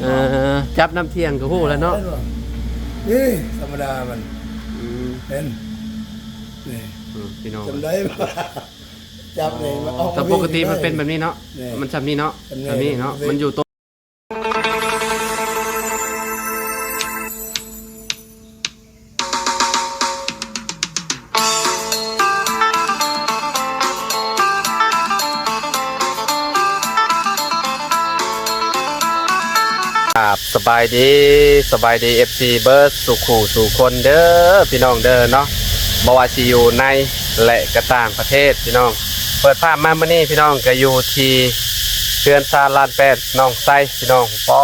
ເອີ ຈັບນ້ຳທ່ຽງກໍຮູ້ແລ້ວເນາະ. ນີ້ທຳມະດາມັນ. ອືມ ເຫັນ ນີ້ ອືມ ພີ່ນ້ອງ ຈຳໄດ້ບໍ່? ຈັບນີ້ ອໍ ມັນອອກ ແຕ່ປົກກະຕິມັນເປັນແບບນີ້ເນາະ. ນີ້ ມັນຊ່ຳນີ້ເນາະ ແບບນີ້ເນາະ ມັນຢູ່ໂຕ ຄັບ ສະບາຍດີ ສະບາຍດີ ເອັຟຊີ ເບິດສູ່ຄູ່ສູ່ຄົນເດີ ພີ່ນ້ອງເດີເນາະ, ບໍ່ວ່າຊິຢູ່ໃນ ແລະ ກະຕ່າງປະເທດ ພີ່ນ້ອງ. ເປີດພາບມາມື້ນີ້ ພີ່ນ້ອງ ກະຢູ່ທີ່ເຮືອນຊານລານແປດ ໜອງໄຊ ພີ່ນ້ອງ. ປໍ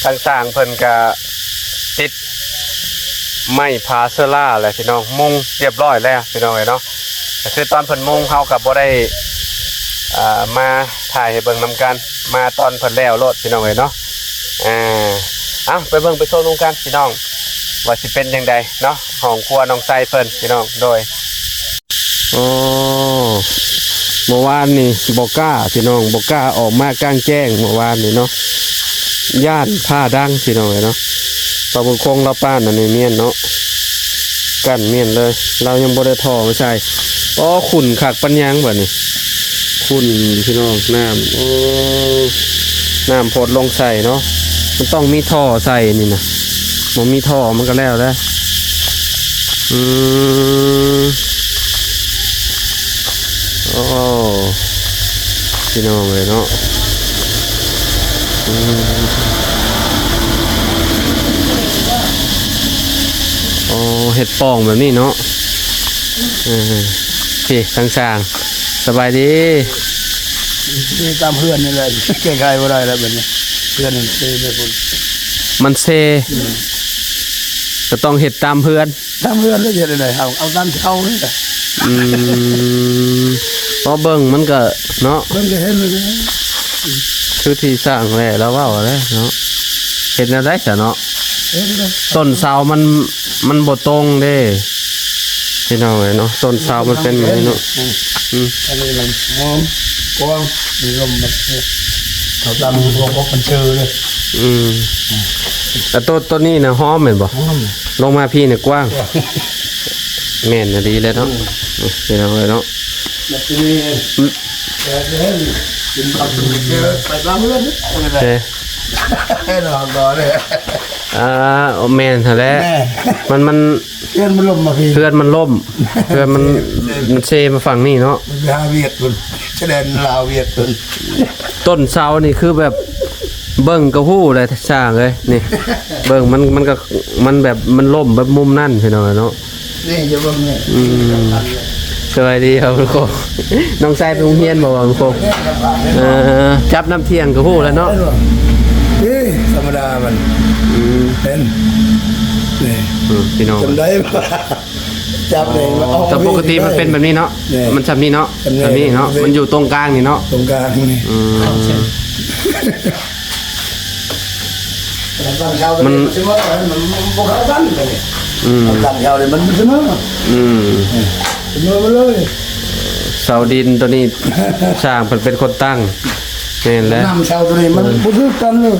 ທາງຊ່າງເພິ່ນກະຕິດ ໄມ້ຜາເຊີລາແຫຼະພີ່ນ້ອງ, ມຸງຮຽບຮ້ອຍແລ້ວພີ່ນ້ອງເອີຍເນາະ. ກໍຄືຕອນເພິ່ນມຸງເຮົາກໍບໍ່ໄດ້ ອ່າ ມາຖ່າຍໃຫ້ເບິ່ງນຳກັນ, ມາຕອນເພິ່ນແລ້ວໂລດພີ່ນ້ອງເອີຍເນາະ. ເອົາ ໄປເບິ່ງໄປຊົມນຳກັນພີ່ນ້ອງ ວ່າຊິເປັນຈັ່ງໃດເນາະ ຫ້ອງຄົວນ້ອງໄຊເພິ່ນພີ່ນ້ອງ. ໂດຍ ໂອ້ ເມື່ອວານນີ້ບໍ່ກ້າພີ່ນ້ອງ, ບໍ່ກ້າອອກມາກາງແຈ້ງເມື່ອວານນີ້ເນາະ, ຢ້ານຟ້າດັງພີ່ນ້ອງເອີຍເນາະ. ປາບຸນຄົງລາວປ້ານອັນນີ້ແມ່ນເນາະ, ກັ້ນແມ່ນເລີຍ, ລາວຍັງບໍ່ໄດ້ທໍ່ມາໃສ່. ອໍ ຂຸ້ນຄັກປານຫຍັງບາດນີ້, ຂຸ້ນພີ່ນ້ອງ, ນ້ຳ ໂອ້ ນ້ຳພົດລົງໃສ່ເນາະ, ມັນຕ້ອງມີທໍ່ໃສ່ນີ້ນະ, ບໍ່ມີທໍ່ມັນກໍແລ້ວແຫຼະ. ອືມ ໂອ້ ພີ່ນ້ອງເອີຍເນາະ. ອືມ ໂອ້ ເຮັດປ່ອງແບບນີ້ເນາະ. ເອີ ເພ ທາງຊ່າງ ສະບາຍດີ. ເພຕາມເຮືອນນີ້ແຫຼະ, ແກ້ໄຂບໍ່ໄດ້ແລ້ວບັດນີ້, ເຮືອນມັນເຊໄປພຸ້ນ, ມັນເຊ. ອືມ ກໍຕ້ອງເຮັດຕາມເຮືອນ. ຕາມເຮືອນແລ້ວເຮັດແນວໃດ? ເອົາ ເອົາຕາມເຊົ່ານີ້ແຫຼະ. ອືມ ພໍເບິ່ງມັນກໍເນາະ, ເບິ່ງກໍເຫັນແລ້ວ ຄືທີ່ຊ່າງແຫຼະລາວເວົ້າແຫຼະເນາະ. ເຮັດແນວໃດຊະເນາະ? ເຮັດແນວໃດ? ຕົ້ນເສົາມັນ ມັນບໍ່ຕົງເດ້ ພີ່ນ້ອງເອີຍເນາະ, ຕົ້ນເສົາມັນເປັນແບບນີ້ເນາະ. ອືມ ອືມ ອັນນີ້ມັນຫອມກວ້າງ ມີລົມມັນ ເຂົາຕັ້ງຫົວອົກມັນເຊີເດ້. ອືມ ແລ້ວໂຕ ໂຕນີ້ນະຫອມແມ່ນບໍ່? ຫອມ ລົງມາພີ້ນະກວ້າງ. ແມ່ນອີ່ຫຼີແຫຼະເນາະ. ອືມ ນີ້ພີ່ນ້ອງເອີຍເນາະ, ແບບນີ້ ອືມ ແບບນີ້ກິນຜັກເຈີໄປຕາມເຮືອນນີ້ແຫຼະ. ເອີ ແນ່ນອນບໍ່ເດ້? ອ່າ ແມ່ນຫັ້ນແຫຼະ. ແມ່ນ ມັນ ມັນ ເຮືອນມັນລົ້ມມາພີ້ ເຮືອນມັນລົ້ມ ເຮືອນມັນ ມັນເຊມາຝັ່ງນີ້ເນາະ, ມັນໄປຫາຫວຽດພຸ້ນ ຊາຍແດນລາວຫວຽດພຸ້ນ. ຕົ້ນເສົານີ້ຄືແບບເບິ່ງກໍຮູ້ແຫຼະຊ່າງເອີຍ. ນີ້ເບິ່ງມັນ ມັນກໍ ມັນແບບມັນລົ້ມແບບມຸມນັ້ນ ພີ່ນ້ອງເນາະ. ນີ້ຈະເບິ່ງນີ້. ອືມ ສະບາຍດີຄັບ ນ້ອງຊາຍໄປໂຮງຮຽນບໍ່? ເອີ ຈັບນ້ຳທ່ຽງກໍຮູ້ແລ້ວເນາະ. ນີ້ທຳມະດາມັນ. ອືມ ເຫັນ ນີ້ ອືມ ພີ່ນ້ອງ ຈຳໄດ້ບໍ່? ຈັບນີ້ ອໍ ແຕ່ປົກກະຕິມັນເປັນແບບນີ້ເນາະ. ນີ້ ມັນຊ່ຳນີ້ເນາະ ແບບນີ້ເນາະ, ມັນຢູ່ຕົງກາງນີ້ເນາະ, ຕົງກາງນີ້. ອືມ ມັນ ມັນບໍ່ເຂົ້າກັນເລີຍ. ອືມ ອືມ ເສົາດິນໂຕນີ້ ຊ່າງເພິ່ນເປັນຄົນຕັ້ງ. ແມ່ນແຫຼະ ນ້ຳເສົາໂຕນີ້ມັນ ເອີ ບໍ່ຖືກກັນເລີຍ.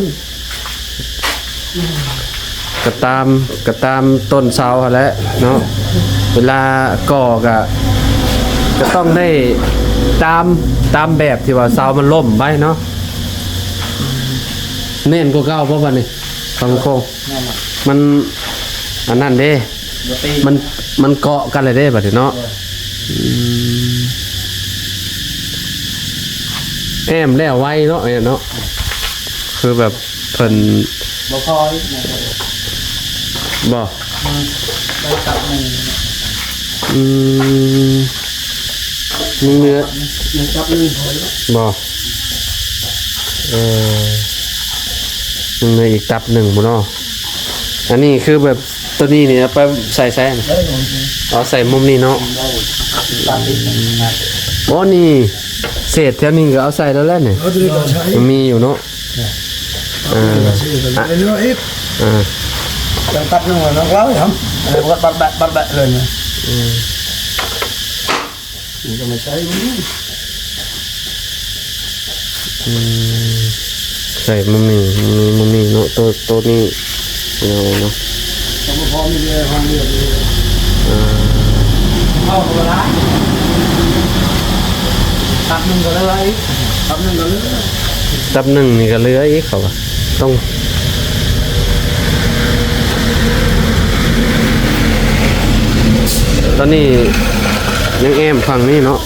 ກໍຕາມ ກໍຕາມຕົ້ນເສົາຫັ້ນແຫຼະເນາະ, ເວລາກໍ່ກໍ ກໍຕ້ອງໄດ້ຕາມ ຕາມແບບທີ່ວ່າເສົາມັນລົ້ມໄວ້ເນາະ. ແໜ້ນກວ່າເກົ່າບໍ່ບັດນີ້? ຝັ່ງໂຄ້ງ ແມ່ນລະ ມັນອັນນັ້ນເດ້ ບໍ່ຕີ ມັນ ມັນເກາະກັນແລ້ວເດ້ບັດນີ້ເນາະ. ເອີ ອືມ ແອ້ມແລ້ວໄວເນາະ ແມ່ນເນາະ, ຄືແບບເພິ່ນບໍ່ພໍອີກນະ. ບໍ່ ອືມ ໄດ້ຕັບໜຶ່ງ. ອືມ ຍັງເຫຼືອ ຍັງຕັບໜຶ່ງພໍຢູ່. ບໍ່ ເອີ ຍັງເຫຼືອອີກຕັບໜຶ່ງພຸ້ນເນາະ. ອັນນີ້ຄືແບບ ໂຕນີ້ນີ້ເອົາໄປໃສ່ໃສ? ເອົາໃສ່ມຸມນີ້ເນາະ. ໂອ້ ນີ້ເສດແຖວນີ້ກໍເອົາໃສ່ແລ້ວແຫຼະນີ້. ເອີ ໂຕນີ້ກໍໃສ່ ມັນມີຢູ່ເນາະ. ເອີ ເອີ ເອີ ຕັດໜຶ່ງນອກລາວຫຍັງ ເອົາບັດແບະ ບັດແບະເລີຍນະ. ອືມ ມັນກໍມາໃຊ້ມັນ. ອືມ ໃສ່ໝ່ອງນີ້ ໝ່ອງນີ້ ໝ່ອງນີ້ເນາະ ໂຕ ໂຕນີ້ເນາະ ກໍບໍ່ພໍມີແຕ່ຫ້ອງດຽວນີ້ ອ່າ ເຂົ້າກໍບໍ່ຫຼາຍ ຕັບໜຶ່ງກໍເຫຼືອອີກ ຕັບໜຶ່ງກໍເຫຼືອ ຕັບໜຶ່ງນີ້ກໍເຫຼືອອີກ ເຂົາວ່າຕ້ອງ ຕອນນີ້ຍັງແອ້ມຝັ່ງນີ້ເນາະ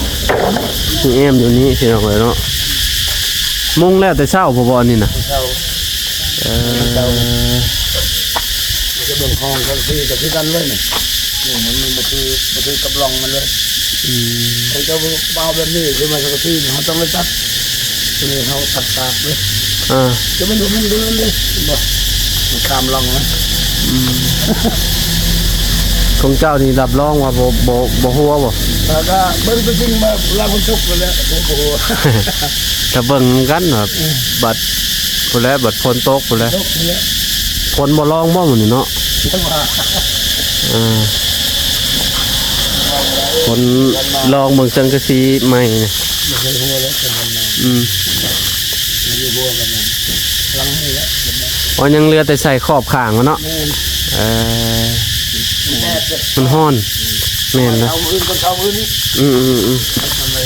ຍັງແອ້ມຢູ່ນີ້ ພີ່ນ້ອງເອີຍເນາະ. ມຸງແລ້ວແຕ່ເຊົ້າພຸ້ນບໍ່ອັນນີ້ນະ? ເຊົ້າ ເອີ ເຈົ້າ ມັນຈະເບິ່ງຫ້ອງທັງສີ່ກໍຄືກັນເລີຍນີ້ ນີ້ມັນ ມັນບໍ່ຄື ບໍ່ຄືກັບຮ່ອງມັນເລີຍ ອືມ ເຈົ້າບໍ່ເອົາແບບນີ້ຄືມາສັງກະສີ ເຮົາຕ້ອງໄດ້ຕັດ ຕົວນີ້ເຮົາຕັດຕາກເລີຍ ອ່າ ຈະມັນບໍ່ແມ່ນຕົວນັ້ນເດ້ ເຫັນບໍ່? ມັນຂ້າມຮ່ອງນະ ອືມ ຂອງເຈົ້ານີ້ຮັບຮອງວ່າບໍ່ ບໍ່ ບໍ່ຮົ່ວບໍ່? ແລ້ວກໍເບິ່ງຕົວຈິງມາ ເວລາຝົນຕົກນັ້ນແຫຼະ ບໍ່ ບໍ່ຮົ່ວ ຖ້າເບິ່ງນຳກັນວ່າ ອືມ ບັດພຸ້ນແຫຼະ ບັດຝົນຕົກພຸ້ນແຫຼະ ຝົນບໍ່ລອງບໍ່ມື້ນີ້ເນາະ ເອີ ຝົນລອງເບິ່ງສັງກະສີໃໝ່ ບໍ່ເຄີຍຮົ່ວແລ້ວ ອືມ ບໍ່ເຄີຍຮົ່ວກັນ ຫຼັງນີ້ແຫຼະ ອໍ ຍັງເຫຼືອແຕ່ໃສ່ຂອບຂ້າງມັນເນາະ ແມ່ນ ເອີ ມັນຮ້ອນ ແມ່ນນະ ເອົາມື້ອື່ນກ່ອນ ເອົາມື້ອື່ນອີກ ອືມໆ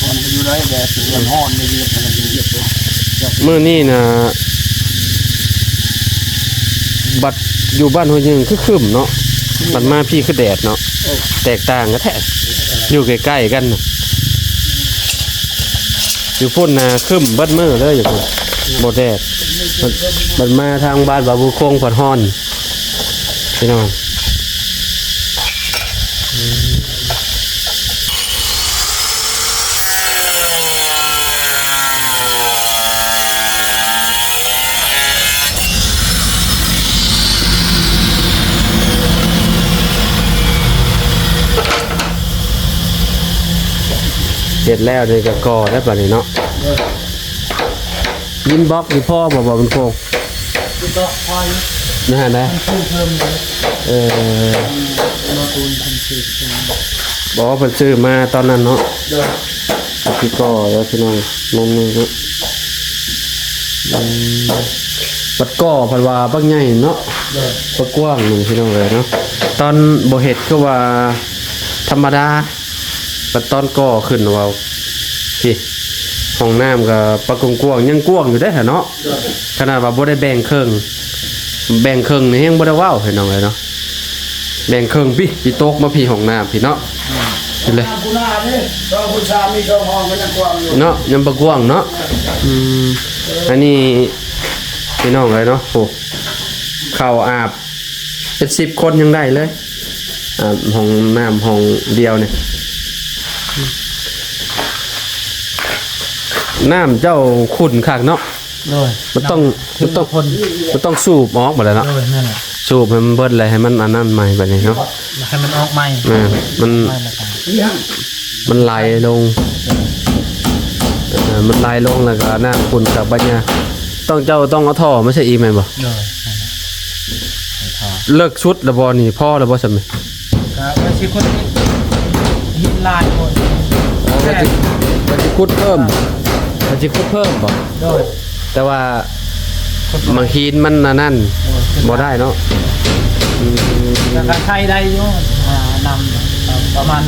ໆ ມັນຢູ່ໄດ້ແດດ ມັນຮ້ອນ ມັນເຢັນ ມັນເຢັນ ມື້ນີ້ນະ ບັດຢູ່ບ້ານຫ້ວຍຍືງຄືຄຶ້ມເນາະ ບັດມາພີ້ຄືແດດເນາະ ໂອ້ ແຕກຕ່າງກັນແທ້ ຢູ່ໃກ້ໆກັນນະ ຢູ່ພຸ້ນນະຄຶ້ມເບິດມື້ເລີຍ ຢູ່ພຸ້ນບໍ່ແດດ ບັດ ບັດມາທາງບ້ານບາບຸນຄົງພັດຮ້ອນ ພີ່ນ້ອງ ເຮັດແລ້ວນີ້ກໍກໍ່ແລ້ວບາດນີ້ເນາະ ໂດຍ ດິນບລັອກນີ້ພໍບໍ່ ບໍ່ມັນໂຄງ ດິນບລັອກພໍຢູ່ ນັ້ນນະ ມັນຊື້ເພີ່ມຢູ່ ເອີ ອືມ ບໍ່ຕູນເພິ່ນຊື້ເພີ່ມ ບໍ່ ເພິ່ນຊື້ມາຕອນນັ້ນເນາະ ໂດຍ ທີ່ກໍ່ແລ້ວພີ່ນ້ອງ ມຸມນີ້ເນາະ ອືມ ບັດກໍ່ພັດວ່າບັກໃຫຍ່ເນາະ ໂດຍ ບັກກວ້າງໜຶ່ງ ພີ່ນ້ອງເອີຍເນາະ ຕອນບໍ່ເຮັດຄືວ່າທຳມະດາ ບັດຕອນກໍ່ຂຶ້ນວ່າ ພີ້ ຫ້ອງນ້ຳກໍປະກວ້າງໆ ຍັງກວ້າງຢູ່ເດ້ເນາະ ໂດຍ ຂະໜາດວ່າບໍ່ໄດ້ແບ່ງເຄິ່ງ ແບ່ງເຄິ່ງນີ້ແຮງບໍ່ໄດ້ເວົ້າ ພີ່ນ້ອງເອີຍເນາະ ແບ່ງເຄິ່ງພີ້ ປີຕົກມາພີ້ຫ້ອງນ້ຳພີ້ເນາະ ອືມ ພີ້ເລີຍ ຫ້ອງນ້ຳຜູ້ໜ້າເດ້ ສອງຄູນສາມ ມີສອງຫ້ອງກໍຍັງກວ້າງຢູ່ເນາະ ຍັງບໍ່ກວ້າງເນາະ ອືມ ເອີ ອັນນີ້ ພີ່ນ້ອງເອີຍເນາະ ໂອ້ ເຂົ້າອາບ ເປັນສິບຄົນຍັງໄດ້ເລີຍ ອາ ຫ້ອງນ້ຳຫ້ອງດຽວນີ້ ນ້ຳເຈົ້າຂຸ້ນຄັກເນາະ ໂດຍ ມັນຕ້ອງ ນ້ຳ ມັນຕ້ອງ ມັນຕ້ອງສູບອອກໝົດແລ້ວເນາະ ໂດຍ ແມ່ນແຫຼະ ສູບໃຫ້ມັນເບິດ ແລ້ວໃຫ້ມັນອັນນັ້ນໃໝ່ບາດນີ້ເນາະ ໃຫ້ມັນອອກໃໝ່ ແມ່ນ ມັນ ໃໝ່ແລ້ວກໍ ມັນໄຫຼລົງ ເອີ ມັນໄຫຼລົງແລ້ວກໍນ້ຳຂຸ້ນກັບບັດຍາ ຕ້ອງ ເຈົ້າຕ້ອງເອົາທໍ່ມາໃສ່ອີກແມ່ນບໍ່? ໂດຍ ນັ້ນແຫຼະ ໃສ່ທໍ່ ເລິກສຸດແລ້ວບໍ່ນີ້? ພໍແລ້ວບໍ່ຊ່ຳນີ້? ກະວ່າຊິຂຸດຫີນຫຼາຍໂພດ ອໍ ວ່າຊິ ວ່າຊິຂຸດເພີ່ມ ວ່າຊິຂຸດເພີ່ມບໍ່? ໂດຍ ແຕ່ວ່າ ຂຸດບໍ່ໄດ້ ໝາກຫີນມັນອັນນັ້ນ ໂດຍ ບໍ່ໄດ້ເນາະ ອືມ ແຕ່ກໍໃຊ້ໄດ້ຢູ່ ອ່າ ນ້ຳປະມານ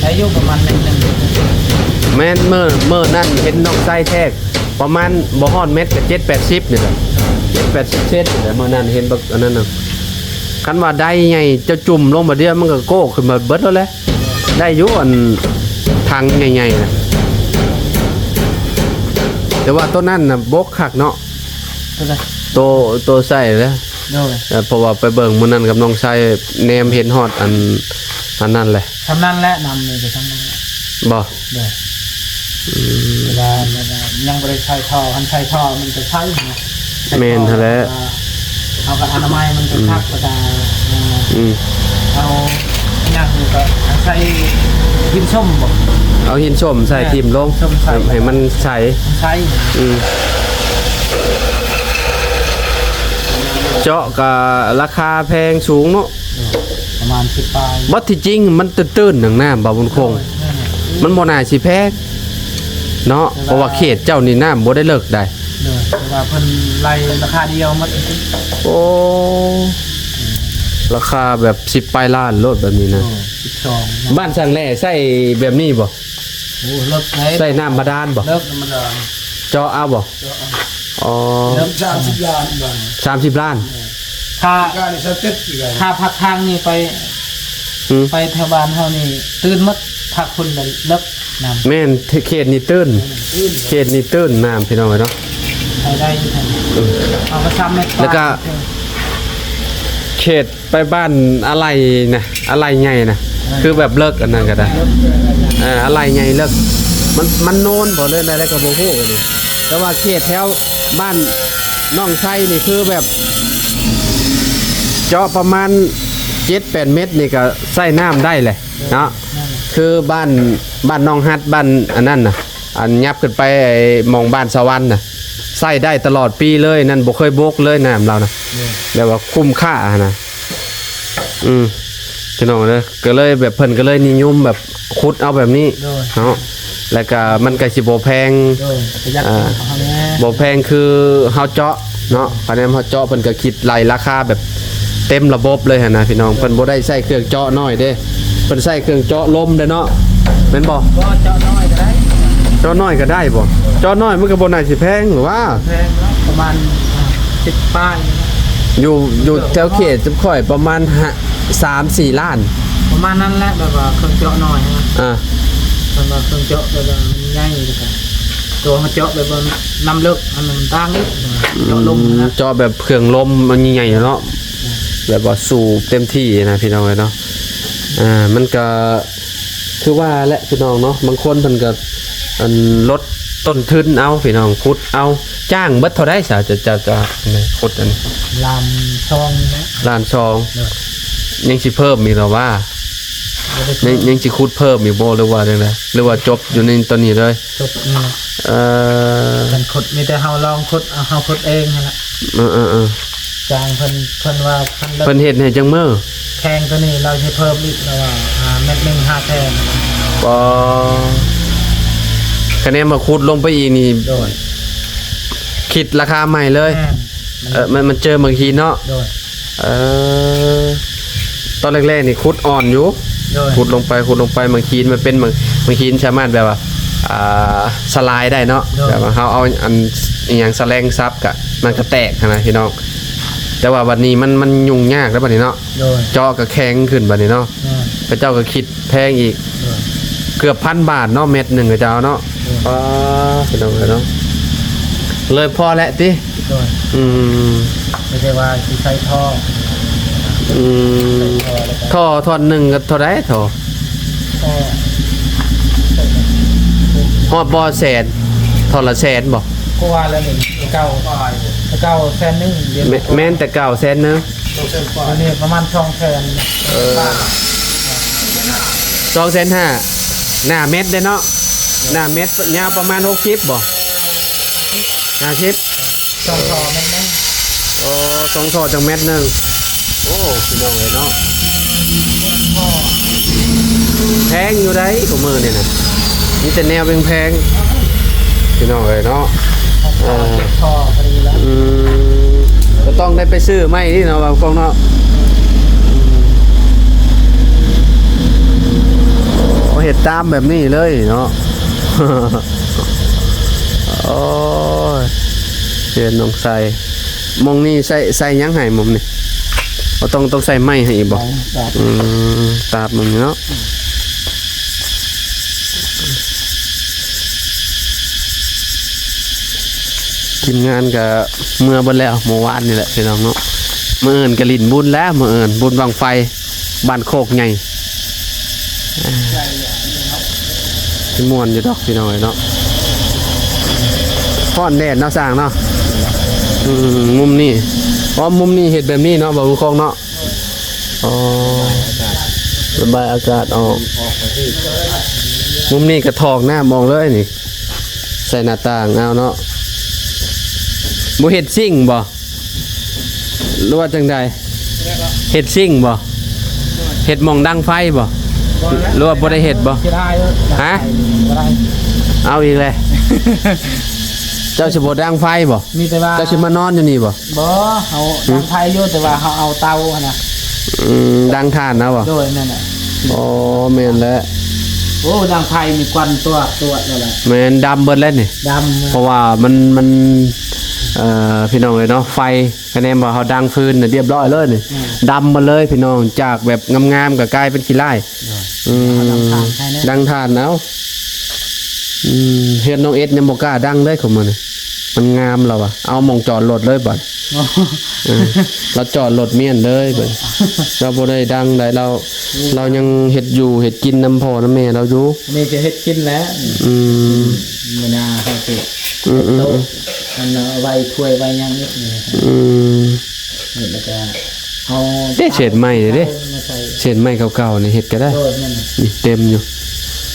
ໄດ້ຢູ່ປະມານແມັດໜຶ່ງ ແມ່ນ ເມື່ອ ເມື່ອນັ້ນເຫັນນ້ອງໃຊ້ແທກ ປະມານບໍ່ຮອດແມັດກໍເຈັດແປດສິບນີ້ແຫຼະ ເຈັດແປດສິບເຊັນນີ້ແຫຼະ ມື້ນັ້ນເຫັນບັກອັນນັ້ນນະ ຄັນວ່າໄດ້ໃຫຍ່ເຈົ້າຈຸ່ມລົງບາດດຽວມັນກໍໂກ້ຂຶ້ນມາເບິດໂລດແຫຼະ ໄດ້ຢູ່ອັນຖັງໃຫຍ່ໆນະ ແຕ່ວ່າໂຕນັ້ນນະບົກຄັກເນາະ ໂຕໃດ? ໂຕ ໂຕໃສ່ແຫຼະ ໂດຍ ເອີ ເພາະວ່າໄປເບິ່ງມື້ນັ້ນກັບນ້ອງຊາຍ ແນມເຫັນຮອດອັນ ອັນນັ້ນແຫຼະ ຊ່ຳນັ້ນແຫຼະ ນ້ຳນີ້ກໍຊ່ຳນັ້ນແຫຼະ ບໍ່? ໂດຍ ອືມ ເວລາ ເວລາຍັງບໍ່ໄດ້ໃສ່ທໍ່ ຄັນໃສ່ທໍ່ມັນຈະໃສເນາະ ແມ່ນຫັ້ນແຫຼະ ເຮົາກໍອະນາໄມມັນກໍ ອືມ ຄັກ ແລ້ວກໍ ເອີ ອືມ ເອົາຫຍັງກໍໃສ່ຫີນສົ້ມບໍ? ເອົາຫີນສົ້ມໃສ່ ເອີ ຖິ້ມລົງ ໃຫ້ມັນໃສ ໃສ ອືມ ເຈາະກໍລາຄາແພງສູງເນາະ ເອີ ປະມານສິບປາຍ ບັດທີ່ຈິງມັນຕື້ນໆ ໜັງນ້ຳ ບ່າວບຸນຄົງ ໂດຍ ແມ່ນແຫຼະ ມັນບໍ່ໜ້າຊິແພງ ເນາະ ແຕ່ວ່າ ເພາະວ່າເຂດເຈົ້ານີ້ນ້ຳບໍ່ໄດ້ເລິກໃດ. ໂດຍ ແຕ່ວ່າເພິ່ນໄລ່ລາຄາດຽວໝົດ. ໂອ້ ລາຄາແບບສິບປາຍລ້ານໂລດແບບນີ້ນະ. ໂດຍ ສິບສອງ. ບ້ານສັງແລໃຊ້ແບບນີ້ບໍ່? ໂອ້ ເລິກໄດ໋. ໃຊ້ນ້ຳບາດານບໍ່? ເລິກນ້ຳບາດານ. ເຈາະເອົາບໍ່? ເຈາະເອົາ. ອໍ ເລິກສາມສິບລ້ານບາດ. ສາມສິບລ້ານ. ໂດຍ ຖ້າ ການນີ້ຊາວເຈັດຄືກັນ. ຖ້າພາກທາງນີ້ໄປ ອືມ ໄປແຖວບ້ານເຮົານີ້ຕື່ນໝົດ. ພາກພຸ້ນລະເລິກນ້ຳ. ແມ່ນ ເຂດນີ້ຕື້ນ ເຂດນີ້ຕື້ນນ້ຳ ພີ່ນ້ອງເອີຍເນາະ. ໄດ້ຢູ່ ອືມ ເອົາໄປສາມແມັດ ແລ້ວກະເຂດໄປບ້ານອາໄລນະ ອາໄລໃຫຍ່ນະ ເອີ ຄືແບບເລິກອັນນັ້ນກະໄດ້. ເອີ ອາໄລໃຫຍ່ເລິກ ມັນ ມັນໂນນບໍ່ ເລີຍໃດກໍບໍ່ຮູ້ນີ້. ແຕ່ວ່າເຂດແຖວບ້ານໜອງໄຊນີ້ ຄືແບບເຈາະປະມານເຈັດແປດແມັດນີ້ ກະໃຊ້ນ້ຳໄດ້ແຫຼະ. ເນາະ ແມ່ນ ຄືບ້ານ ບ້ານໜອງຮັດ ບ້ານອັນນັ້ນນະ ອັນຫຍັບຂຶ້ນໄປ ໄອ້ ໝ່ອງບ້ານສະຫວັນນະ ໃຊ້ໄດ້ຕະຫຼອດປີເລີຍ ນັ້ນບໍ່ເຄີຍບົກເລີຍນ້ຳລາວນະ. ແມ່ນ ແບບວ່າຄຸ້ມຄ່າຫັ້ນນະ. ອືມ ພີ່ນ້ອງເດີ ກໍເລີຍແບບ ເພິ່ນກໍເລີຍນິຍົມແບບຂຸດເອົາແບບນີ້. ໂດຍ ເນາະ ແລ້ວກະມັນກະຊິບໍ່ແພງ. ໂດຍ ປະຢັດ ອ່າ ເຮົາແດ່ ບໍ່ແພງຄືເຮົາເຈາະເນາະ. ຄະແນນເຮົາເຈາະ ເພິ່ນກໍຄິດໄລ່ລາຄາແບບເຕັມລະບົບເລີຍຫັ້ນນະ ພີ່ນ້ອງ. ເພິ່ນບໍ່ໄດ້ໃຊ້ເຄື່ອງເຈາະນ້ອຍເດ້ ເພິ່ນໃຊ້ເຄື່ອງເຈາະລົມເດ້ເນາະ ແມ່ນບໍ່? ບໍ່ ເຈາະນ້ອຍກໍໄດ້ ເຈາະນ້ອຍກໍໄດ້ບໍ່? ເຈາະນ້ອຍມັນກໍບໍ່ໜ້າຊິແພງ ຫຼືວ່າ ແພງເນາະ ປະມານ ອ່າ ສິບປາຍ. ຢູ່ ຢູ່ແຖວເຂດຈຸມຂ້ອຍປະມານ ຫ້າ ສາມສີ່ລ້ານ ປະມານນັ້ນແຫຼະ. ແບບວ່າເຄື່ອງເຈາະນ້ອຍນະ ອ່າ ເພິ່ນວ່າເຄື່ອງເຈາະແບບວ່າມັນໃຫຍ່ ແລ້ວກໍຕົວເຮົາເຈາະແບບວ່ານ້ຳເລິກ ອັນນັ້ນມັນຕ່າງອີກ ເຈາະລົມນະ ເຈາະແບບເຄື່ອງລົມມັນໃຫຍ່ໆເນາະ. ແມ່ນ ແບບວ່າສູບເຕັມທີ່ນະ ພີ່ນ້ອງເອີຍເນາະ. ອ່າ ມັນກໍຄືວ່າແຫຼະ ພີ່ນ້ອງເນາະ ບາງຄົນເພິ່ນກໍ ອັນ ລົດຕົ້ນທຶນເອົາ ພີ່ນ້ອງ ຂຸດເອົາ. ຈ້າງເບິດເທົ່າໃດຊະ ຈະ ຈະ ຈະ ຂຸດອັນນີ້? ລ້ານສອງນະ ລ້ານສອງ. ໂດຍ ຍັງຊິເພີ່ມອີກລະຫວາ? ບໍ່ໄດ້ເພີ່ມ ຍັງ ຍັງຊິຂຸດເພີ່ມອີກບໍ່ ຫຼືວ່າຈັ່ງໃດ ຫຼືວ່າຈົບຢູ່ໃນຕອນນີ້ເລີຍ? ຈົບນີ້ແຫຼະ. ເອີ ການຂຸດມີແຕ່ເຮົາລອງຂຸດ ເຮົາຂຸດເອງຫັ້ນແຫຼະ. ເອີ ເອີ ເອີ ຈ້າງເພິ່ນ ເພິ່ນວ່າຄັນເລິກ ເພິ່ນເຮັດໃຫ້ຈັກມື້? ແຂງຕົວນີ້ລາວຊິເພີ່ມອີກ ລາວວ່າ ອ່າ ແມັດໜຶ່ງຫ້າແສນ. ບໍ່ ຄະແນນວ່າຂຸດລົງໄປອີກນີ້ ໂດຍ ຄິດລາຄາໃໝ່ເລີຍ. ແມ່ນ ເອີ ມັນ ມັນເຈີໝາກຫີນເນາະ. ໂດຍ ເອີ ຕອນແລກໆນີ້ຂຸດອ່ອນຢູ່. ໂດຍ ຂຸດລົງໄປ ຂຸດລົງໄປ ໝາກຫີນມັນເປັນ ໝາກ ໝາກຫີນສາມາດແບບວ່າ ອ່າ ສະລາຍໄດ້ເນາະ. ໂດຍ ແບບວ່າເຮົາເອົາອັນ ອີຫຍັງ ສະແລງສັບກະ ມັນກະແຕກຫັ້ນນະ ພີ່ນ້ອງ. ແຕ່ວ່າບັດນີ້ມັນ ມັນຫຍຸ້ງຍາກແລ້ວບັດນີ້ເນາະ. ໂດຍ ເຈາະກະແຂງຂຶ້ນບັດນີ້ເນາະ. ແມ່ນ ເຂົາເຈົ້າກໍຄິດແພງອີກ. ໂດຍ ເກືອບພັນບາດເນາະ ແມັດໜຶ່ງເຂົາເຈົ້າເນາະ. ໂດຍ ອໍ ພີ່ນ້ອງເອີຍເນາະ ເລີຍພໍແຫຼະຕິ? ໂດຍ ອືມ ມີແຕ່ວ່າຊິໃສ່ທໍ່. ອືມ ໃສ່ທໍ່ແລ້ວກໍ ທໍ່ທ່ອນໜຶ່ງກໍເທົ່າໃດ? ທໍ່ ທໍ່ ຮອດບໍ່ແສນ? ທໍ່ລະແສນບໍ່? ກໍວ່າແລ້ວນີ້ ແຕ່ເກົ່າ ແຕ່ເກົ່າແສນໜຶ່ງ. ແມ່ນ ແມ່ນ ແຕ່ເກົ່າແສນໜຶ່ງ. ສອງແສນກວ່າ ດຽວນີ້ປະມານສອງແສນ. ເອີ ສອງແສນຫ້າ ໜ້າແມັດເດ້ເນາະ. ໜ້າແມັດຍາວປະມານຫົກສິບບໍ່? ຫ້າສິບ ສອງທໍ່ແມັດໜຶ່ງ. ອໍ ສອງທໍ່ຈັ່ງແມັດໜຶ່ງ. ໂອ້ ພີ່ນ້ອງເອີຍເນາະ ແພງຢູ່ໃດ໋ ຊຸມື້ນີ້ນະ ມີແຕ່ແນວແພງໆ ພີ່ນ້ອງເອີຍເນາະ. ເອີ ພໍດີແລ້ວ ອືມ ກໍຕ້ອງໄດ້ໄປຊື້ໃໝ່ນີ້ເນາະ ບ່າວກົງເນາະ. ອືມ ໂອ້ ເຮັດຕາມແບບນີ້ເລີຍເນາະ. ໂອ້ຍ ເຮືອນນ້ອງໄຊ ໝ່ອງນີ້ໃສ່ ໃສ່ຫຍັງໃຫ້ໝ່ອງນີ້? ບໍ່ ຕ້ອງ ຕ້ອງໃສ່ໄມ້ໃຫ້ອີກບໍ່? ຕາບ ອືມ ຕາບໝ່ອງນີ້ເນາະ. ທີມງານກະເມືອເບິດແລ້ວ ມື້ວານນີ້ແຫຼະ ພີ່ນ້ອງເນາະ. ມື້ອື່ນກະຫຼິ້ນບຸນແລ້ວ ມື້ອື່ນບຸນບັ້ງໄຟ ບ້ານໂຄກໃຫຍ່ ຊິມ່ວນຢູ່ດອກ ພີ່ນ້ອງເອີຍເນາະ. ຮ້ອນແດດເນາະ ຊ່າງເນາະ. ອືມ ມຸມນີ້ ອໍ ມຸມນີ້ເຮັດແບບນີ້ເນາະ ບ່າວບຸນຄົງເນາະ. ອໍ ລະບາຍອາກາດອອກ. ມຸມນີ້ກະຖອກນ້ຳອອກເລີຍນີ້ ໃສ່ໜ້າຕ່າງເອົາເນາະ. ບໍ່ເຮັດຊິງບໍ່? ຫຼືວ່າຈັ່ງໃດ? ເຮັດຊິງບໍ່? ເຮັດໝ່ອງດັງໄຟບໍ່? ຫຼືວ່າບໍ່ໄດ້ເຮັດບໍ່? ຮະ? ເອົາອີກແລ້ວ ເຈົ້າຊິບໍ່ດັງໄຟບໍ່? ມີແຕ່ວ່າ ເຈົ້າຊິມານອນຢູ່ນີ້ບໍ່? ບໍ່ ເຮົາ ຫືມ ດັງໄຟຢູ່ ແຕ່ວ່າເຮົາເອົາເຕົາຫັ້ນນະ. ອືມ ດັງຖ່ານເອົາບໍ່? ໂດຍ ແມ່ນແຫຼະ. ອໍ ແມ່ນແຫຼະ. ໂອ້ ດັງໄຟນີ້ຄວັນຕວດໆ ແລ້ວແຫຼະ. ແມ່ນ ດຳເບິດແລ້ວນີ້ ດຳ ເພາະວ່າມັນ ມັນ ເອີ ພີ່ນ້ອງເອີຍເນາະ ໄຟ ຄະແນນວ່າເຮົາດັງຟືນນະ ລຽບຮ້ອຍເລີຍນີ້. ອືມ ດຳໝົດເລີຍພີ່ນ້ອງ ຈາກແບບງາມໆກໍກາຍເປັນຂີ້ລ້າຍ. ໂດຍ ອືມ ເຮົາດັງຖ່ານໃຫ້ແດ່ ດັງຖ່ານເອົາ. ອືມ ເຮືອນນ້ອງເອັດຍັງບໍ່ກ້າດັງເລີຍຂອງມື້ນີ້ ມັນງາມລາວວ່າ ເອົາໝ່ອງຈອດລົດເລີຍບັດ. ອໍ ເອີ ລາວຈອດລົດມ້ຽນເລີຍບັດ. ລາວບໍ່ໄດ້ດັງໃດ ລາວ ອືມ ລາວຍັງເຮັດຢູ່ເຮັດກິນນຳພໍ່ນຳແມ່ລາວຢູ່. ອັນນີ້ຈະເຮັດກິນແຫຼະ. ອືມ ມື້ໜ້າເຮົາຊິ ອືມໆໆ ໂຕະ ອັນ ເອົາໄວ້ຖ້ວຍໄວ້ຫຍັງນີ້. ອືມ ນີ້ ແລ້ວກໍເອົາ ເດ້ ເສດໄມ້ເດ້ ມາໃສ່ ເສດໄມ້ເກົ່າໆນີ້ເຮັດກໍໄດ້. ໂດຍ ແມ່ນ ນີ້ເຕັມຢູ່.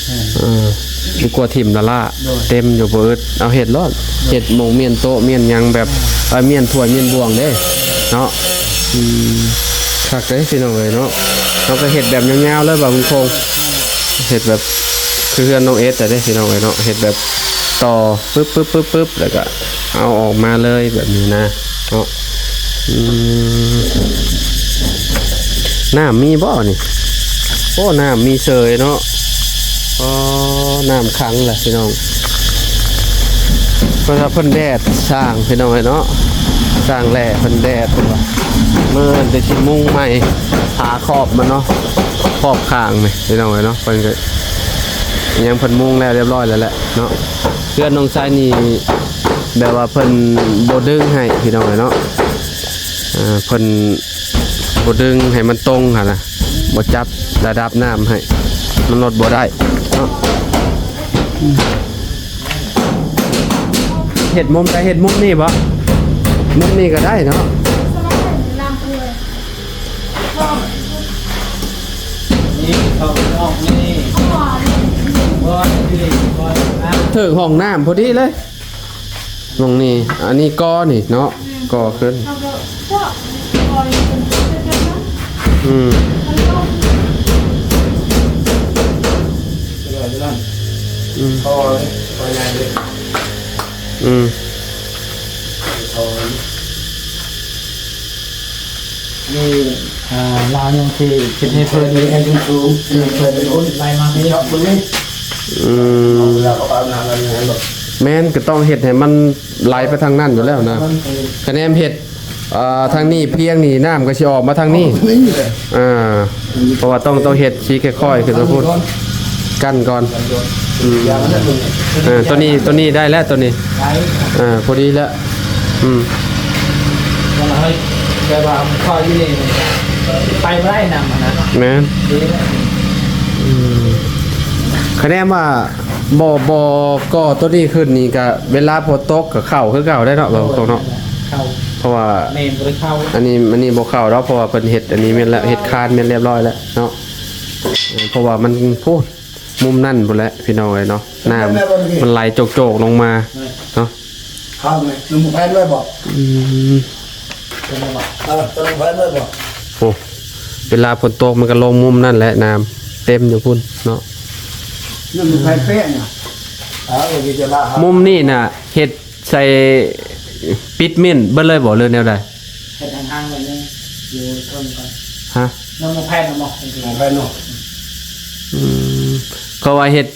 ແມ່ນ ເອີ ດີກວ່າຖິ້ມລະລະ. ໂດຍ ເຕັມຢູ່ ບໍ່ອຶດ ເອົາເຮັດໂລດ. ໂດຍ ເຮັດໝ່ອງມ້ຽນໂຕະມ້ຽນຫຍັງແບບ ອ່າ ເອີ ມ້ຽນຖ້ວຍມ້ຽນບ່ວງເດ້ເນາະ. ອືມ ຄັກເດ້ພີ່ນ້ອງເອີຍເນາະ. ເຮົາກໍເຮັດແບບຍາວໆເລີຍ ບ່າວບຸນຄົງ ເຮັດແບບຄືເຮືອນນ້ອງເອັດແຫຼະເດ້ພີ່ນ້ອງເອີຍເນາະ. ເຮັດແບບຕໍ່ປຶບໆໆ ແລ້ວກໍເອົາອອກມາເລີຍແບບນີ້ນະເນາະ. ອືມ ນ້ຳມີບໍ່ນີ້? ໂອ້ ນ້ຳມີເສີຍເນາະ. ອໍ ນ້ຳຂັງແຫຼະພີ່ນ້ອງ. ເພິ່ນວ່າເພິ່ນແດດຊ່າງພີ່ນ້ອງເອີຍເນາະ ຊ່າງແຫຼະເພິ່ນແດດ ເພິ່ນວ່າ. ມື້ອື່ນກໍຊິມຸງໃໝ່ ຝາຄອບມັນເນາະ ຄອບຂ້າງນີ້ພີ່ນ້ອງເອີຍເນາະ. ເພິ່ນກໍຍັງ ເພິ່ນມຸງແລ້ວລຽບຮ້ອຍແລ້ວແຫຼະເນາະ. ເຮືອນນ້ອງຊາຍນີ້ແບບວ່າເພິ່ນບໍ່ດຶງໃຫ້ພີ່ນ້ອງເອີຍເນາະ. ເອີ ເພິ່ນບໍ່ດຶງໃຫ້ມັນຕົງຫັ້ນນະ ບໍ່ຈັບລະດັບນ້ຳໃຫ້ ມັນລົດບໍ່ໄດ້ເນາະ. ເຮັດມຸມ ກໍເຮັດມຸມນີ້ບໍ່? ມຸມນີ້ກໍໄດ້ເນາະ. ນີ້ເຂົ້າອອກນີ້ ບໍ່ ນີ້ ເຖິງຫ້ອງນ້ຳພໍດີເລີຍ. ໝ່ອງນີ້ ອັນນີ້ກໍນີ້ເນາະ ກໍຂຶ້ນ ອືມ ອືມ ອືມ. ນີ້ ອ່າ ລາວຍັງຊິຄິດໃຫ້ເພິ່ນ ໃຫ້ສູງໆ ເອີ ເພິ່ນໄລ່ມາພີ້ ອືມ ເວລາເຂົາອາບນ້ຳແລ້ວ ແມ່ນ ກໍຕ້ອງເຮັດໃຫ້ມັນໄຫຼໄປທາງນັ້ນຢູ່ແລ້ວນະ. ຄະແນນເຮັດ ເອີ ທາງນີ້ພຽງນີ້ ນ້ຳກໍຊິອອກມາທາງນີ້ ອ່າ ເພາະວ່າຕ້ອງ ຕ້ອງເຮັດຊີ້ຄ່ອຍໆ ຂຶ້ນມາພຸ້ນ ກັ້ນກ່ອນ ອືມ ເອີ ຕົວນີ້ ຕົວນີ້ໄດ້ແລ້ວ ຕົວນີ້ ໄດ້ ເອີ ພໍດີແລ້ວ ອືມ ແຕ່ວ່າຂ້ອຍຢູ່ນີ້ໄປບໍ່ໄດ້ນຳນະ ແມ່ນ ດີແລ້ວ ອືມ ຄະແນນວ່າບໍ່ ບໍ່ກໍ່ຕົວນີ້ຂຶ້ນນີ້ ກະເວລາຝົນຕົກກະເຂົ້າຄືເກົ່າໄດ້ເນາະ ເວົ້າຕົງເນາະ ເຂົ້າ ເພາະວ່າ ແມ່ນບໍ່ໄດ້ເຂົ້າ ອັນນີ້ ອັນນີ້ບໍ່ເຂົ້າດອກ ເພາະວ່າເພິ່ນເຮັດອັນນີ້ແມ່ນແລ້ວ ເຮັດຄານແມ່ນລຽບຮ້ອຍແລ້ວເນາະ ເພາະວ່າມັນພຸ້ນ ມຸມນັ້ນພຸ້ນແຫຼະ ພີ່ນ້ອງເອີຍເນາະ ນ້ຳມັນໄຫຼໂຈກໆລົງມາເນາະ ເຂົ້າໄປ ນ້ຳແຜ່ນໄວ້ບໍ່ ອືມ ເອີ ນ້ຳແຜ່ນໄວ້ບໍ່ ໂອ້ ເວລາຝົນຕົກມັນກໍລົງມຸມນັ້ນແຫຼະ ນ້ຳເຕັມຢູ່ພຸ້ນເນາະ ນ້ຳແຜ່ນແປ້ງນະ ເອີ ເຮົາກໍຊິຈະລາ ມຸມນີ້ນະ ເຮັດ ໃສ່ປິດມິ້ນເບິດເລີຍບໍ່ ຫຼືແນວໃດ? ເຮັດຫ່າງໆໄວ້ໜຶ່ງ ຢູ່ເທິງກ່ອນ ຮະ? ຍັງບໍ່ແຜ່ນນະບໍ່? ຍັງບໍ່ແຜ່ນເນາະ ອືມ ເຂົາວ່າເຮັດ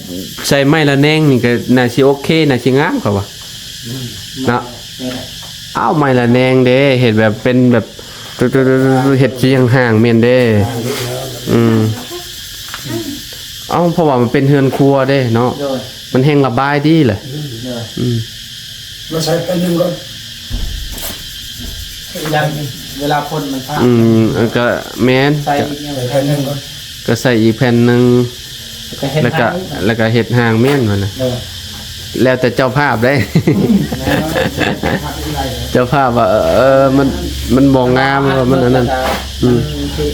ໃສ່ໄມ້ລະແນງນີ້ກໍໜ້າຊິໂອເຄ ໜ້າຊິງາມ ເຂົາວ່າ ອືມ ເນາະ ແມ່ນແຫຼະ ອ້າວ ໄມ້ລະແນງເດ້ ເຮັດແບບເປັນແບບ ເຮັດຊິຫ່າງໆ ແມ່ນເດ້ ອືມ ເອົ້າ ເພາະວ່າມັນເປັນເຮືອນຄົວເດ້ເນາະ ໂດຍ ມັນແຮ່ງລະບາຍດີແຫຼະ ອືມ ໂດຍ ອືມ ມາໃສ່ແຜ່ນໜຶ່ງກ່ອນ ຢ້ານເວລາຝົນມັນພາດ ອືມ ອັນກໍແມ່ນ ໃສ່ອີກແຜ່ນໜຶ່ງກ່ອນ ກໍໃສ່ອີກແຜ່ນໜຶ່ງ ແລ້ວກໍເຮັດ ແລ້ວກໍ ແລ້ວກໍເຮັດຮ່າງມ້ຽນມັນນະ ໂດຍ ແລ້ວແຕ່ເຈົ້າພາບເດ້ ແມ່ນ ເຈົ້າພາບວ່າ ເອີ ເອີ ມັນ ມັນບໍ່ງາມ ຫຼືວ່າມັນອັນນັ້ນ ອືມ ມັນຊິ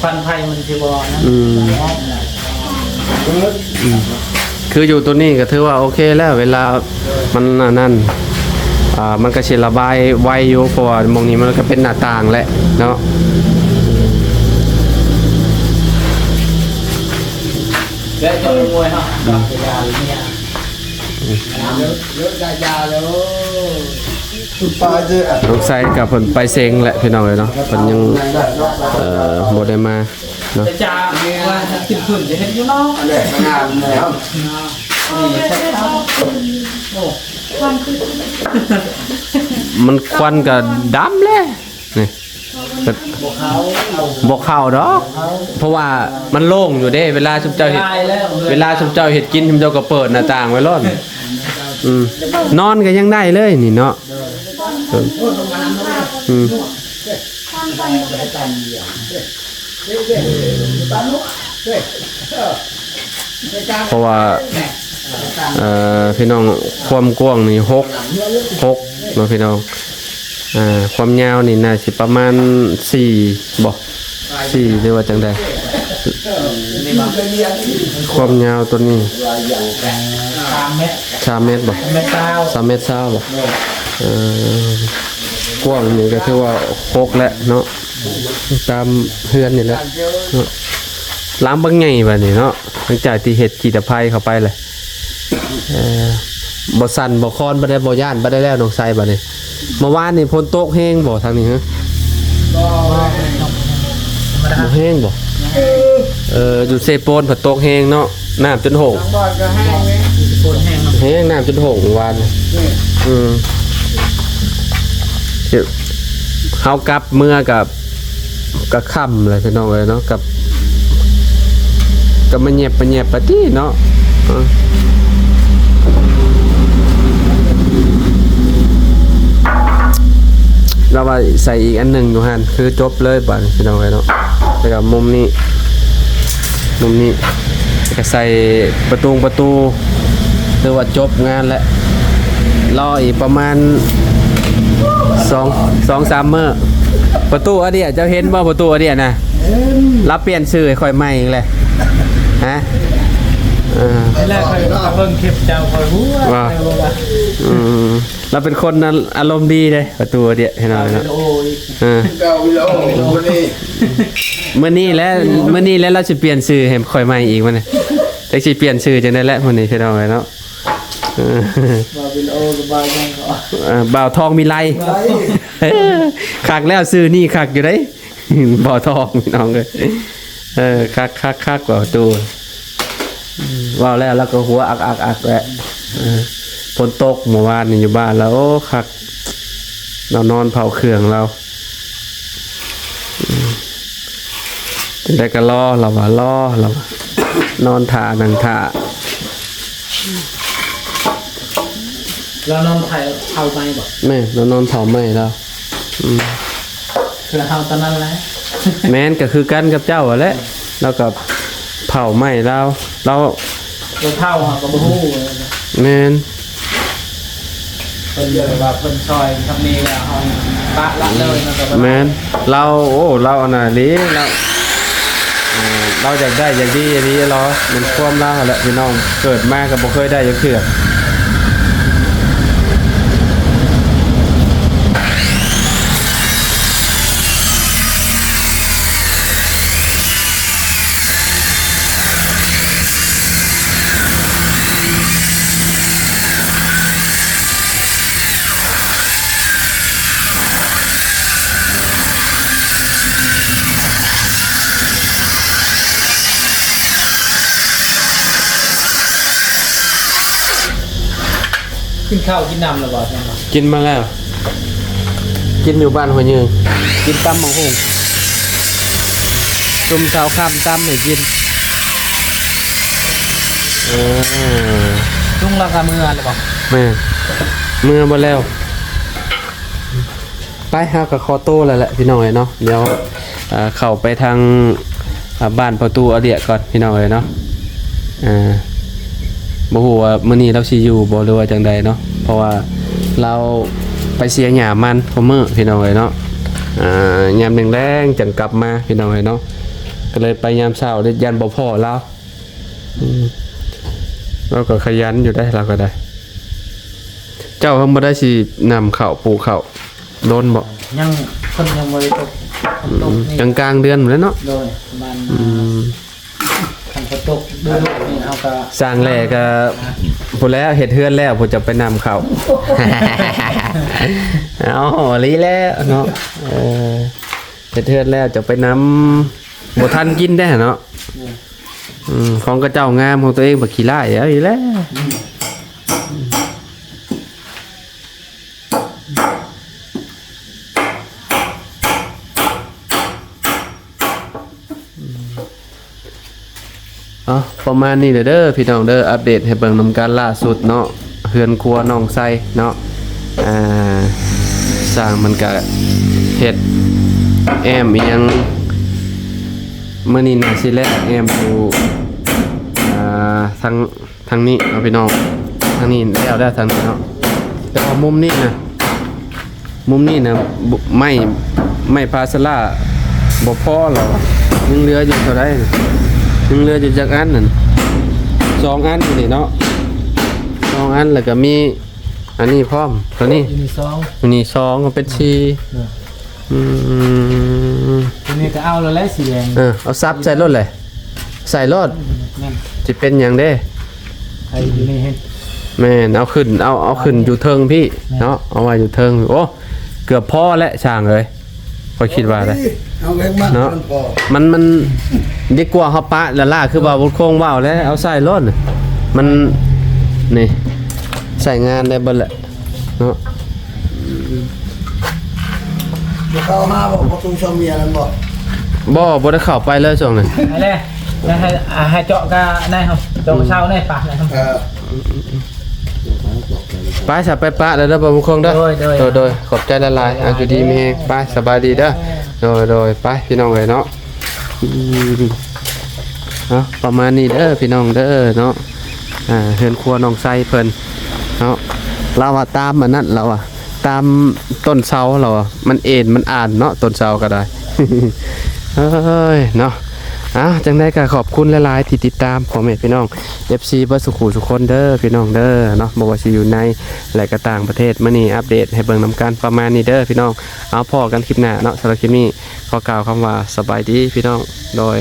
ຄວັນໄຟມັນຊິບໍ່ນັ້ນ ອືມ ອືມ ຄືຢູ່ໂຕນີ້ກໍຖືວ່າໂອເຄແລ້ວ ເວລາມັນອັນນັ້ນ ອ່າ ມັນກໍຊິລະບາຍໄວຢູ່ ເພາະວ່າໝ່ອງນີ້ມັນກໍເປັນໜ້າຕ່າງແຫຼະເນາະ ແລ້ວກໍມວຍເນາະ ອືມ ອືມ ນ້ອງໄຊກໍເພິ່ນໄປເສັງແຫຼະພີ່ນ້ອງເອີຍເນາະ ເພິ່ນຍັງ ເອີ ບໍ່ໄດ້ມາເນາະ. ຈາວ່າຂຶ້ນໆຈະເຮັດຢູ່ເນາະ ອັນນີ້ງາມແລ້ວ ມັນຄວັນກໍດຳແລ້ວນີ້. ບໍ່ເຂົ້າດອກ ເພາະວ່າມັນໂລ່ງຢູ່ເດ້ ເວລາຊຸມເຈົ້າເຮັດ ເວລາຊຸມເຈົ້າເຮັດກິນ ຊຸມເຈົ້າກໍເປີດໜ້າຕ່າງໄວ້ໂລດ. ອືມ ນອນກໍຍັງໄດ້ເລີຍນີ້ເນາະ. ອືມ ເພາະວ່າ ເອີ ພີ່ນ້ອງ ຄວາມກວ້າງນີ້ຫົກ ຫົກເນາະພີ່ນ້ອງ. ອ່າ ຄວາມຍາວນີ້ໜ້າຊິປະມານສີ່ບໍ ສີ່ ຫຼືວ່າຈັ່ງໃດ ຄວາມຍາວໂຕນີ້ ສາມແມັດ ສາມແມັດບໍ ສາມແມັດຊາວ ສາມແມັດຊາວບໍ. ເອີ ກວ້າງນີ້ກໍຖືວ່າຫົກແຫຼະເນາະ ຕາມເຮືອນນີ້ແຫຼະເນາະ. ຫຼັງບັກໃຫຍ່ບາດນີ້ເນາະ ຫຼັງຈາກທີ່ເຮັດກີດຕະໄພເຂົ້າໄປແຫຼະ. ເອີ ບໍ່ສັ່ນບໍ່ຄອນປານໃດ ບໍ່ຢ້ານປານໃດແລ້ວ ນ້ອງໄຊບາດນີ້. ເມື່ອວານນີ້ຝົນຕົກແຮງບໍ່ທາງນີ້ຮະ? ບໍ່ແຮງບໍ່? ເອີ ຢູ່ເຊໂປນພັດຕົກແຮງເນາະ ນ້ຳຈົນໂຫງ ແຮງ ນ້ຳຈົນໂຫງວານ. ອືມ ເຮົາກັບເມືອກັບ ກໍຄ່ຳແລ້ວພີ່ນ້ອງເອີຍເນາະ ກັບ ກໍມາແຍບມາແຍບປະຕິເນາະ. ເອີ ລາວວ່າໃສ່ອີກອັນໜຶ່ງຢູ່ຫັ້ນ ຄືຈົບເລີຍບາດນີ້ພີ່ນ້ອງເອີຍເນາະ. ແລ້ວກໍມຸມນີ້ ມຸມນີ້ ແລ້ວກໍໃສ່ປະຕູ ປະຕູ ຖືວ່າຈົບງານແລ້ວ ລໍອີກປະມານສອງ ສອງສາມມື້. ປະຕູອາເດຍ ເຈົ້າເຫັນບໍ່ ປະຕູອາເດຍນະ? ເຫັນ. ລາວປ່ຽນຊື່ໃຫ້ຂ້ອຍໃໝ່ອີກແລ້ວ ຮະ? ເອີ ແລ້ວຂ້ອຍເບິ່ງຄລິບເຈົ້າ ຂ້ອຍຮູ້ວ່າ ວ່າ ອືມ ລາວເປັນຄົນອາລົມດີເດ້ ປະຕູອາເດຍ ເຫັນບໍ່ເນາະ? ເອີ ເຈົ້າວິດີໂອ ມື້ນີ້ ມື້ນີ້ແຫຼະ ມື້ນີ້ແຫຼະ ລາວຊິປ່ຽນຊື່ໃຫ້ຂ້ອຍໃໝ່ອີກ ມື້ນີ້ ຈັກຊິປ່ຽນຊື່ຈັ່ງໃດແຫຼະ ມື້ນີ້ ພີ່ນ້ອງເອີຍເນາະ. ເອີ ບ່າວວິນໂອ ກັບບ່າວຫຍັງກໍ ເອີ ບ່າວທອງວິໄລ ວິໄລ ຄັກແລ້ວ ຊື່ນີ້ຄັກຢູ່ເດ້ ບ່າວທອງ ພີ່ນ້ອງເອີຍ. ເອີ ຄັກໆໆ ເວົ້າຕູ້ ເວົ້າແລ້ວລາວກໍຫົວອັກໆໆແຫຼະ. ເອີ ຝົນຕົກເມື່ອວານນີ້ຢູ່ບ້ານລາວ ໂອ້ ຄັກ ລາວນອນເຝົ້າເຄື່ອງລາວ. ອືມ ຈັ່ງໃດກໍລໍ ລາວວ່າລໍ ລາວວ່າ ນອນຖ້າ ນັ່ງຖ້າ. ລາວນອນເຝົ້າ ເຝົ້າໄມ້ບໍ? ແມ່ນ ລາວນອນເຝົ້າໄມ້ລາວ. ອືມ ຄືເຮົາຕອນນັ້ນແຫຼະ. ແມ່ນ ກໍຄືກັນກັບເຈົ້າຫັ້ນແຫຼະ ລາວກໍເຝົ້າໄມ້ລາວ ລາວ ລາວເຝົ້າເຮົາກໍບໍ່ຮູ້. ແມ່ນ. ເພິ່ນແບບວ່າເພິ່ນຊ່ອຍທຳນີ້ແລ້ວ ເຮົາປະລະເລີຍເນາະ. ແມ່ນ ລາວ ໂອ້ ລາວອັນນັ້ນອີ່ຫຼີ ລາວ ເອີ ລາວຢາກໄດ້ຢາກດີອີ່ຫຼີລາວ ແມ່ນຄວາມລາວຫັ້ນແຫຼະພີ່ນ້ອງ ເກີດມາກໍບໍ່ເຄີຍໄດ້ຈັກເທື່ອ. ກິນເຂົ້າກິນນ້ຳແລ້ວບໍ່? ກິນມາແລ້ວ ກິນຢູ່ບ້ານຫ້ວຍຍືງ ກິນຕຳບັກຫຸ່ງ ຊຸມເຊົາຄ່ຳຕຳໃຫ້ກິນ. ເອີ ລຸງລາວກໍເມືອແລ້ວບໍ່? ແມ່ນ ເມືອໝົດແລ້ວ. ໄປ ເຮົາກໍຂໍໂຕແລ້ວແຫຼະພີ່ນ້ອງເອີຍເນາະ ດຽວ ເອີ ເຂົ້າໄປທາງ ເອີ ບ້ານປະຕູອາເດຍກ່ອນພີ່ນ້ອງເອີຍເນາະ. ເອີ ບໍ່ຮູ້ວ່າມື້ນີ້ລາວຊິຢູ່ບໍ່ ຫຼືວ່າຈັ່ງໃດເນາະ ເພາະວ່າລາວໄປເສຍຫຍ້າມັນຄູ່ມື້ພີ່ນ້ອງເອີຍເນາະ. ອ່າ ຍາມແລງໆຈັ່ງກັບມາພີ່ນ້ອງເອີຍເນາະ ກໍເລີຍໄປຍາມເຊົ້າ ຢ້ານບໍ່ພໍ້ລາວ. ອືມ ລາວກໍຂະຫຍັນຢູ່ເດ້ ລາວກໍໄດ້. ເຈົ້າເພິ່ນບໍ່ໄດ້ຊິນຳເຂົ້າປູກເຂົ້າ ດົນບໍ່? ຍັງ ເພິ່ນຍັງບໍ່ໄດ້ຕົກ ຝົນຕົກນີ້ ອືມ ກາງໆເດືອນພຸ້ນແຫຼະເນາະ. ໂດຍ ປະມານ ອືມ ຄັນຝົນຕົກເດືອນນີ້ ເຮົ ເຮົາກໍ ສ້າງແລ້ກໍພຸ້ນແຫຼະ ເຮັດເຮືອນແລ້ວ ຜູ້ຈະໄປນຳເຂົ້າ ເອົາ ອີ່ຫຼີແລ້ວເນາະ ເອີ ເຮັດເຮືອນແລ້ວຈະໄປນຳ ບໍ່ທັນກິນແດ່ເນາະ ອືມ ຂອງຂະເຈົ້າງາມ ຂອງຕົວເອງບັກຂີ້ລ້າຍ ເອົາອີກແລ້ວ. ເອົາ ປະມານນີ້ແຫຼະເດີພີ່ນ້ອງເດີ ອັບເດດໃຫ້ເບິ່ງນຳກັນລ່າສຸດເນາະ ເຮືອນຄົວນ້ອງໄຊເນາະ ອ່າ ຊ່າງມັນກະເຮັດແອ້ມອີ່ຫຍັງ ມື້ນີ້ໜ້າຊິແລ້ວແອ້ມຢູ່ ອ່າ ທາງ ທາງນີ້ເນາະພີ່ນ້ອງ ທາງນີ້ແລ້ວ ແລ້ວທາງນີ້ເນາະ ແຕ່ວ່າມຸມນີ້ນະ ມຸມນີ້ນະ ບ- ໄມ້ ໄມ້ພາສາລາບໍ່ພໍແລ້ວ ຍັງເຫຼືອຢູ່ເທົ່າໃດນະ ຍັງເຫຼືອຢູ່ຈັກອັນນັ້ນ ສອງອັນຢູ່ນີ້ເນາະ ສອງອັນ ແລ້ວກໍມີອັນນີ້ພ້ອມ ຕົວນີ້ ຢູ່ນີ້ສອງ ຢູ່ນີ້ສອງ ກໍເປັນສີ່ ເອີ ອືມ ຕົວນີ້ກໍເອົາແລ້ວແຫຼະ ສີແດງ ເອີ ເອົາສັບໃສ່ໂລດແຫຼະ ໃສ່ໂລດ ແມ່ນ ຊິເປັນຫຍັງເດ້ ໃສ່ຢູ່ນີ້ໃຫ້ ແມ່ນ ເອົາຂຶ້ນ ເອົາ ເອົາຂຶ້ນຢູ່ເທິງພີ້ ແມ່ນ ເນາະ ເອົາໄວ້ຢູ່ເທິງ ໂອ້ ເກືອບພໍແລ້ວຊ່າງເອີຍ ຂ້ອຍຄິດວ່າໄດ໋ ເອົາເອົງມາ ເນາະ ມັນພໍ ມັນ ມັນດີກວ່າເຮົາປະລ້າໆ ຄືວ່າບຸດຄົງເວົ້າແຫຼະ ເອົາໃສ່ໂລດ ມັນ ນີ້ ໃຊ້ງານໄດ້ເບິດແຫຼະ ເນາະ ບໍ່ເຂົ້າຫາບໍ່ ປະຕູຊ່ອງເມຍນັ້ນບໍ່? ບໍ່ ບໍ່ໄດ້ເຂົ້າໄປເລີຍຊ່ວງນັ້ນ ໃຫ້ແລ້ວ ໃຫ້ ໃຫ້ເຈາະກະໄດ້ເຮົາ ເຈາະເຊົ້າໄດ້ປະໄດ້ເຮົາ ເອີ ໄປຊະ ໄປປະແລ້ວເດີ ບໍ່ບຸນຄົງເດີ ໂດຍ ໂດຍ ໂດຍ ໂດຍ ຂອບໃຈຫຼາຍໆ ເອົາ ຢູ່ດີມີແຮງ ໄປ ສະບາຍດີເດີ ໂດຍ ໂດຍ ໄປ ພີ່ນ້ອງເອີຍເນາະ ອືມ ເອົາ ປະມານນີ້ເດີ ພີ່ນ້ອງເດີເນາະ ອ່າ ເຮືອນຄົວນ້ອງໄຊເພິ່ນເນາະ ລາວວ່າຕາມອັນນັ້ນ ລາວວ່າ ຕາມຕົ້ນເສົາລາວວ່າ ມັນເອັນມັນອານເນາະ ຕົ້ນເສົາກໍໄດ້ ເອີຍເນາະ ເອົ້າ ຈັ່ງໃດກໍຂອບຄຸນຫຼາຍໆທີ່ຕິດຕາມພໍ່ແມ່ພີ່ນ້ອງ ເອັຟຊີ ເບິດສູ່ຄູ່ສູ່ຄົນເດີພີ່ນ້ອງເດີເນາະ ບໍ່ວ່າຊິຢູ່ໃນ ແລະ ກໍຕ່າງປະເທດ ມື້ນີ້ອັບເດດໃຫ້ເບິ່ງນຳກັນປະມານນີ້ເດີພີ່ນ້ອງ ເອົາ ພໍ້ກັນຄລິບໜ້າເນາະ ສຳລັບຄລິບນີ້ຂໍກ່າວຄຳວ່າ ສະບາຍດີພີ່ນ້ອງ ໂດຍ.